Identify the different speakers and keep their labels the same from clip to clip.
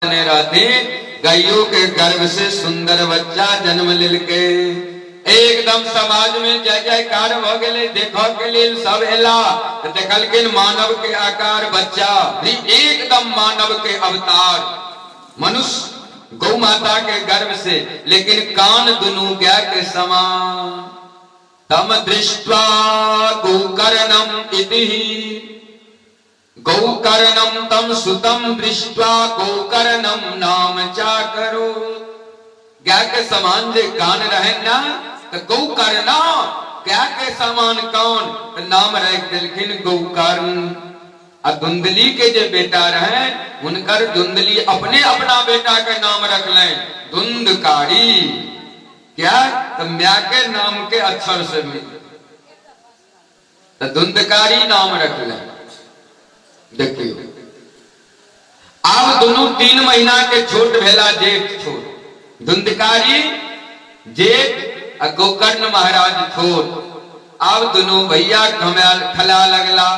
Speaker 1: ने रहथिन, गाइयो के गर्भ से सुंदर बच्चा जन्म लेलकै। एकदम समाज में जय जयकार भ गेलै। देखऽ के लेल सब एला तऽ देखलखिन मानव के आकार बच्चा, एकदम मानव के अवतार मनुष्य गौ माता के गर्भ से, लेकिन कान दुनू गाय के समान। तम दृष्ट्वा गोकर्णम इति गौकर्णम तम सुतम दृष्ट्वा गौकर्णम नाम चाकरो। गाय के समान जे कान रहे ना तो गौकर्णा, गाय के समान कान, तो नाम राखि देलखिन गौकर्ण। आ धुंधली के जे बेटा रहे हुनकर धुंधली अपने अपना बेटा के नाम रखलनि धुंधकारी। क्या तो माय के नाम के अक्षर से मिल तऽ धुंधकारी नाम रखलनि। देखियौ, आब दुनू 3 महीना के छोट भेला, जेठ छोट, धुंधकारी जेठ आ गोकर्ण महाराज छोट। आब दुनू भैया खला लगला।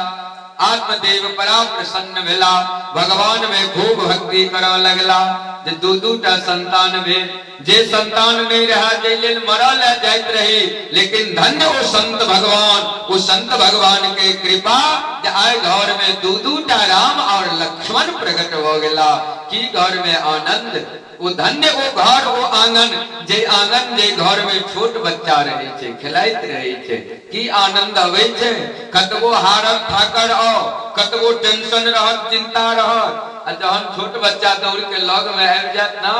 Speaker 1: आत्मदेव बड़ा प्रसन्न भेला, भगवान में खूब भक्ति करऽ लगला जे दू दू टा संतान भेल। जे संतान नहीं रहा जाहि लेल मरल जाइत रही, लेकिन धन्य ओ संत भगवान, ओ संत भगवान के कृपा जे आइ घर में दू दू टा राम और लक्ष्मण प्रकट भ गेला। की घर में आनंद, ओ धन्य ओ घर ओ आंगन, जे आंगन जे घर में छोट बच्चा रहे छै, खेलाइत रहे छै, की आनंद अबै छै। कतबो हारल थाकल आओ, कतबो टेंशन रहत, चिंता रहत, आ जहन छोट बच्चा दौड़ के लग में आबि जायत ना,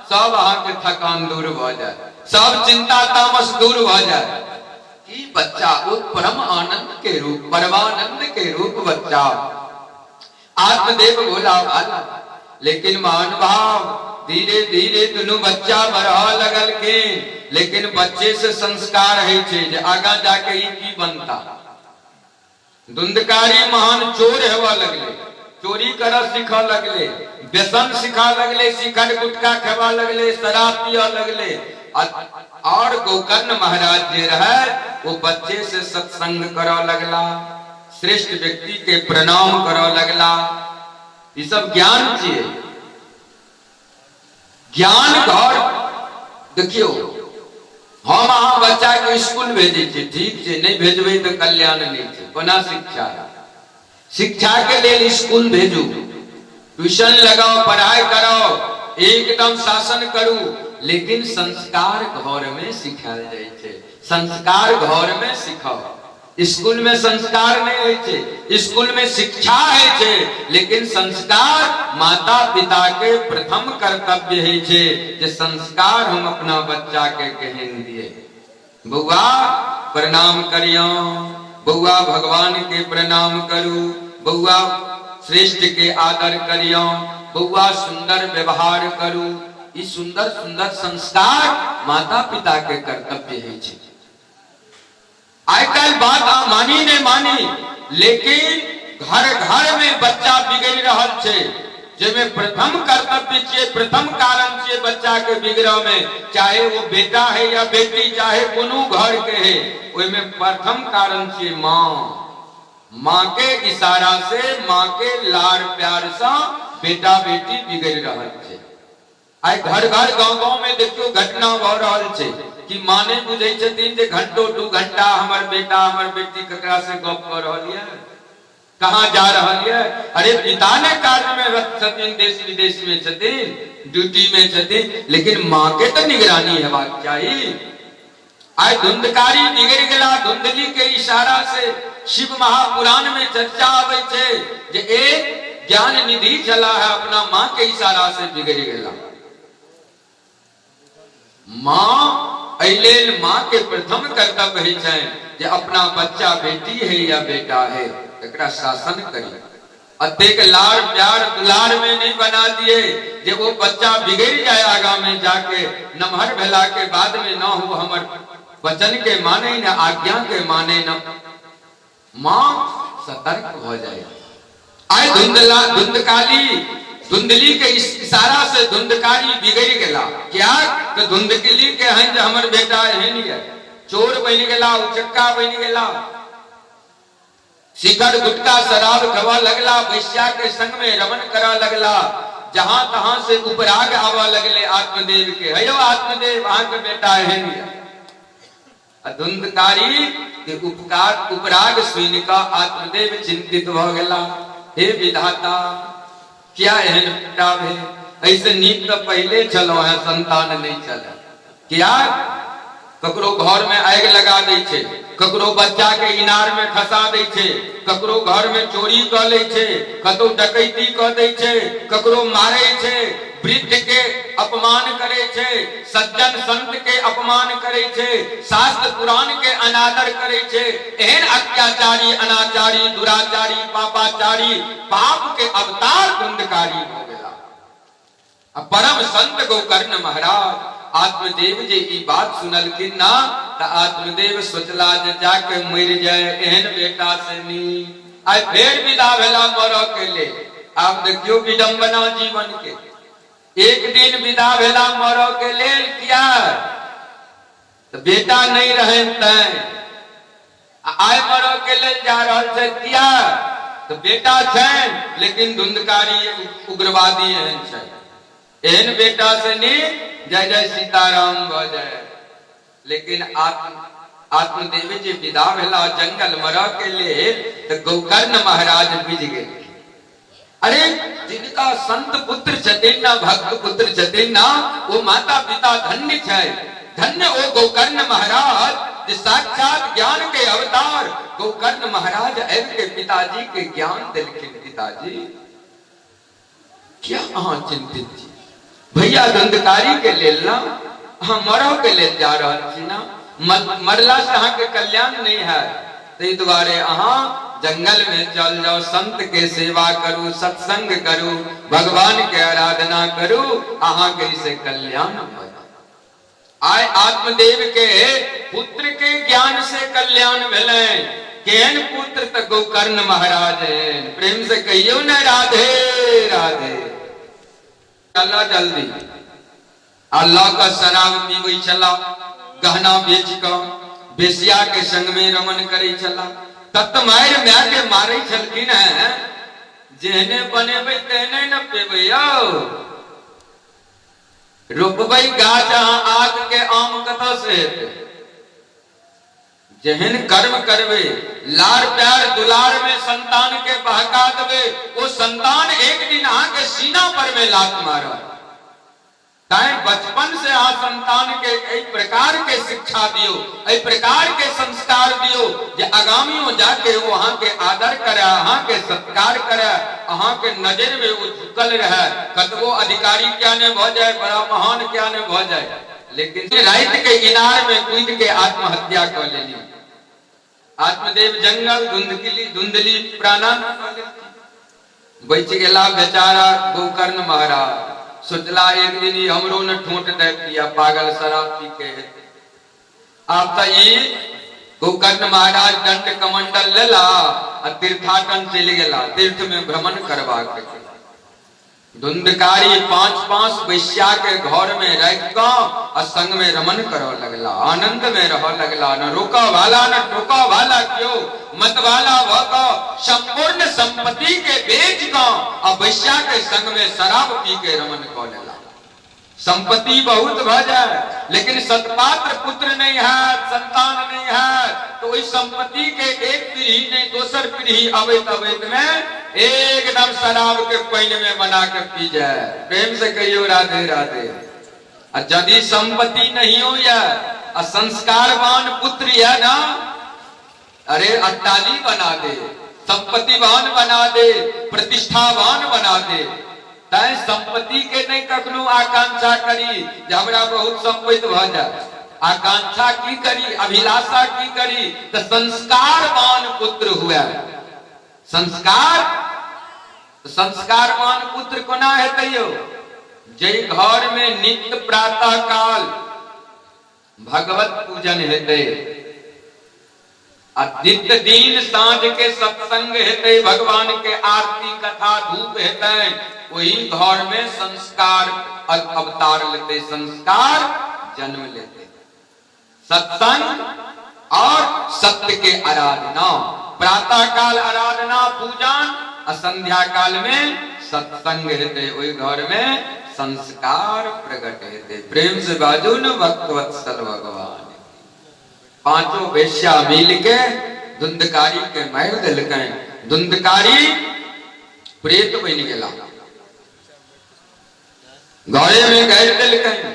Speaker 1: सब अहाँके थकान दूर भऽ जायत, सब चिंता तामस दूर भऽ जायत। की बच्चा ओ परम आनंद के रूप, परमानंद के रूप बच्चा आत्मदेव भोला भाला। लेकिन महानुभाव धीरे धीरे दुनू बच्चा बढ़ऽ लगलखिन, लेकिन बच्चे से संस्कार होइ छै जे आगाँ जाके ई की बनता। धुंधकारी महान चोर हेबऽ लगलै, चोरी करऽ सीखऽ लगलै, व्यसन सिखा लगलै, शिखर गुटखा खेबा लगलै, शराब पियऽ लगलै। और गोकर्ण महाराज जे रहै वो बच्चे से सत्संग करऽ लगला, श्रेष्ठ व्यक्ति के प्रणाम करऽ लगला। ई सब ज्ञान छियै, ज्ञान घर। देखियौ, हम अहाँ बच्चा के स्कूल भेजै छियै, ठीक छै, नहि भेजबै तऽ कल्याण नहि छै। कोना शिक्षा? शिक्षा के लेल स्कूल भेजू, ट्यूशन लगाओ, पढ़ाई कराओ, एकदम शासन करू, लेकिन संस्कार घर में सिखायल जाइ छै। संस्कार घर में सिखाओ, स्कूल में संस्कार नहीं होइ छै। स्कूल में शिक्षा होइ छै, लेकिन संस्कार माता पिता के प्रथम कर्तव्य होइ छै जे संस्कार हम अपना बच्चा के केहन दिए। बौआ प्रणाम करियो, बौआ भगवान के प्रणाम करू, बौआ श्रेष्ठ के आदर करियो, बौआ सुंदर व्यवहार करू। ई सुंदर सुंदर संस्कार माता पिता के कर्तव्य होइ छै। आइ काल्हि बात अहाँ मानी नहि मानी, लेकिन घर घर में बच्चा बिगड़ि रहल छै, जाहिमे प्रथम कर्तव्य छियै, प्रथम कारण छियै बच्चा के बिगड़ऽ में, चाहे वो बेटा है या बेटी, चाहे कोनो घर के है, ओहिमे प्रथम कारण छियै माँ। माँ के इशारा से, माँ के लाड़ प्यार सँ बेटा बेटी बिगड़ि रहल छै। आइ घर घर गाँव गाँव में देखियौ घटना भऽ रहल छै कि माँ नहि बुझै छथिन जे घंटो 2 घंटा हमर बेटा हमर बेटी ककरा से गप कऽ रहल यऽ, कहाँ जा रहल यऽ। अरे पिता ने कार्य में रत छथिन, देश विदेश में छथिन, ड्यूटी में छथिन, लेकिन माँ के तऽ निगरानी हेबाक चाही। आइ धुंधकारी बिगड़ि गेला धुंधली के इशारा से। शिव महापुराण में चर्चा आबै छै जे एक ज्ञान निधि छला है, अपना माँ के इशारा से बिगड़ि गेला। माँ एहि लेल माँ के प्रथम कर्तव्य होइ छनि जे अपना बच्चा बेटी है या बेटा है एकरा शासन करी। अतेक लाड़ प्यार दुलार में नहीं बना दिए जे वो बच्चा बिगड़ जाए, आगा में जाके नमहर भेला के बाद में न हो हमर वचन के माने न, आज्ञा के माने न। माँ सतर्क हो जाए। आइ धुंधला धुंधकाली धुंधली के इशारा से धुंधकारी बिगड़ गेला। क्या तो धुंधकली के हैं जे हमर बेटा एहन ये चोर बनि गेला, उचक्का बनि गेला, शिखर गुटखा शराब खवा लगला, वैश्या के संग में रमन करा लगला। जहां तहां से उपराग आबऽ लगले आत्मदेव के, हे यौ आत्मदेव, अहाँके बेटा एहन यऽ। आ धुंधकारी के उपकार उपराग सुनि कऽ आत्मदेव चिंतित भऽ गेला, हे विधाता, किया एहन बेटा भेल? एहिसँ नीक तऽ पहिले छलहुँ हेँ, संतान नहि छल। किया ककरो घर में आगि लगा दै छै, ककरो बच्चा के इनार में खसा दै छै, ककरो घर में चोरी कऽ लै छै, कतौ डकैती कऽ दै छै, ककरो मारै छै, वृद्ध के अपमान करै छै, सज्जन संत के अपमान करै छै, शास्त्र पुराण के अनादर करै छै। एहन अत्याचारी, अनाचारी, दुराचारी, पापाचारी, पाप के अवतार धुंधकारी भऽ गेला। आ परम संत गोकर्ण महाराज आत्मदेव जे ई बात सुनलखिन ना, तऽ आत्मदेव सोचला जे जाके मरि जाय एहन बेटा से नीक। आइ फेर विदा भेला मरऽ के लेल। आब देखियौ विडंबना जीवन के। एक दिन विदा भेला मरऽ के लेल, किया? तऽ बेटा नहि रहनि तैं। आ आइ मरऽ के लेल जा रहल छथि, किया? तऽ बेटा छनि, लेकिन धुंधकारी उग्रवादी एहन छनि। एहन बेटा से नीक जय जय सीताराम भऽ जाय। लेकिन आत्मदेव जे विदा भेला जंगल मरऽ के लेल, तऽ गोकर्ण महाराज बुझि गेलखिन, अरे जिनका संत पुत्र छथिन ना, भक्त पुत्र छथिन ना, ओ माता पिता धन्य छै। धन्य ओ गोकर्ण महाराज जे साक्षात ज्ञान के अवतार। गोकर्ण महाराज आबि के पिताजी के ज्ञान देलखिन, पिताजी क्या अहाँ चिंतित छी? भैया धुंधकारी के लेल ना अहाँ मरऽ के लेल जा रहल छी ना? मरला से अहाँके कल्याण नहीं है, ताहि दुआरे अहाँ जंगल में चल जाओ, संत के सेवा करू, सत्संग करू, भगवान के आराधना करू, अहाँके इसे कल्याण भऽ जायत। आइ आत्मदेव के पुत्र के ज्ञान से कल्याण भेलनि। केहन पुत्र? तऽ गोकर्ण महाराज एहन। प्रेम से कहियौ ने राधे राधे। चलऽ जल्दी। आ लऽ कऽ शराब पीबै छला, गहना बेच कऽ बेसिया के संग में रमण करै छला, तत मारि माय के मारै छलखिन हैं। जेहने बनेबै तेहने ने पेबै यौ। रोपबै गाछ अहाँ आक के, आम कतऽ से हेतै? जेहन कर्म करबै, लार प्यार दुलार में संतान के बहका देबै, ओ संतान एक दिन अहाँके सीना पर में लात मारत। तैं बचपन से अहाँ संतान के एहि प्रकार के शिक्षा दियौ, एहि प्रकार के संस्कार दियौ जे आगामियों जाके ओ अहाँके आदर करे, अहाँके सत्कार करे, अहाँके नजर में ओ झुकल रहे। कतबो अधिकारी किया ने भऽ जाय, बड़ा महान किया ने भऽ जाय, लेकिन राति के इनार में कूद के आत्महत्या कऽ लेली। आत्मदेव जंगल धुंधली धुंधली प्राणांत कऽ लेलखिन। बचि गेला बेचारा गोकर्ण महाराज। सोचला एक दिन ई हमरो ने ठोंट दे दिया, पागल शराब पी के हेतै। आब तऽ ई गोकर्ण महाराज दंड कमंडल लेला आ तीर्थाटन चलि गेला, तीर्थ में भ्रमण करबाक लेल। धुंधकारी पांच पांच वैश्या के घर में राखि कऽ आ संग में रमण करऽ लगला, आनंद में रहऽ लगला। न रोकऽ वाला न टोकऽ वाला केओ। मतवाला भऽ कऽ संपूर्ण संपत्ति के बेच कऽ आ वैश्या के संग में शराब पी के रमण कऽ लेला। संपत्ति बहुत भऽ जाय, लेकिन सत्पात्र पुत्र नहीं हैत, संतान नहीं हैत, तऽ ओहि संपत्ति के एक पीढ़ी नहीं दोसर पीढ़ी अबैत अबैत में एकदम शराब के पानि में बना के पी जाय। प्रेम से कहियौ राधे राधे। आ यदि संपत्ति नहीं हो या आ संस्कारवान पुत्र यऽ ना, अरे अट्टाली बना दे, संपत्तिवान बना दे, प्रतिष्ठावान बना दे। तैं संपत्ति के नहीं कखनो आकांक्षा करी जे हमरा बहुत संपत्ति भऽ जाय। आकांक्षा की करी, अभिलाषा की करी, तऽ संस्कारवान पुत्र हुए। संस्कार, संस्कारवान पुत्र कोना हेतै यौ? जाहि घर में नित्य प्रातः काल भगवत पूजन हेतै आ नित्य दिन साँझ के सत्संग हेतै, भगवान के आरती कथा धूप हेतै, ओही घर में संस्कार अवतार लेतै, संस्कार जन्म लेतै। सत्संग और सत्य के आराधना, प्रातः काल आराधना पूजन आ संध्या काल में सत्संग हेतै, ओहि घर में संस्कार प्रकट हेतै। प्रेम से बाजू न भक्तवत्सल भगवान। पांचों वेश्या मिल के धुंधकारी के मारि देलकनि। धुंधकारी प्रेत बनि गेला, घरे में गाड़ि देलकनि।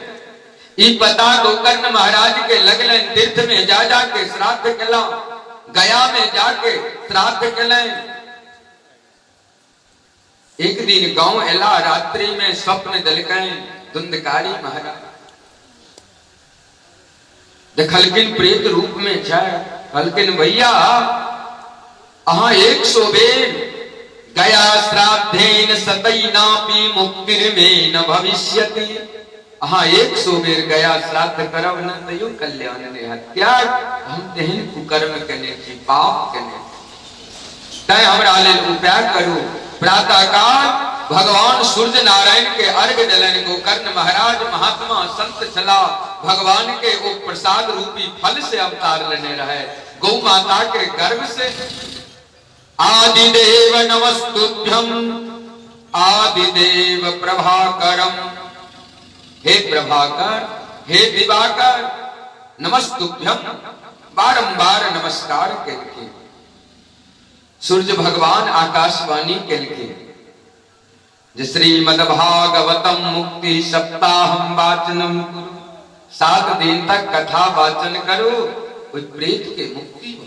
Speaker 1: ई पता गोकर्ण महाराज के लगलनि। तीर्थ में जा जा के श्राद्ध केला, गया में जाके श्राद्ध केलनि। एक दिन गांव एला, रात्रि में स्वप्न देलकनि धुंधकारी महाराज। देखलखिन प्रेत रूप में छै। कहलखिन, भैया, अहाँ 100 बेर गया श्राद्धेन सतैनापि मुक्तिर्मे न भविष्यति। अहाँ 100 बेर गया श्राद्ध करब न तैयो कल्याण नहि हैत। क्या हम तेहन कुकर्म केने छी, पाप केने छी। तैं हमरा लेल उपाय करू। प्रातःकाल भगवान सूर्य नारायण के अर्घ देलनि गोकर्ण महाराज। महात्मा संत छला। भगवान के ओ प्रसाद रूपी फल से अवतार लेने रहे, गौ माता के गर्भ से। आदिदेव नमस्तुभ्यम आदिदेव प्रभाकरम, हे प्रभाकर, हे दिवाकर, नमस्तुभ्यम, बारंबार नमस्कार केलखिन। सूर्य भगवान आकाशवाणी केलखिन जे श्रीमद्भागवतम मुक्ति सप्ताहम वाचनम कुरु, 7 दिन तक कथा वाचन करू, ओहि प्रेत के मुक्ति हो।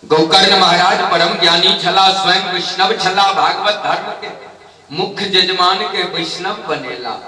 Speaker 1: गोकर्ण महाराज परम ज्ञानी छला, स्वयं वैष्णव छला। भागवत धर्म के मुख्य जजमान के वैष्णव बनेला।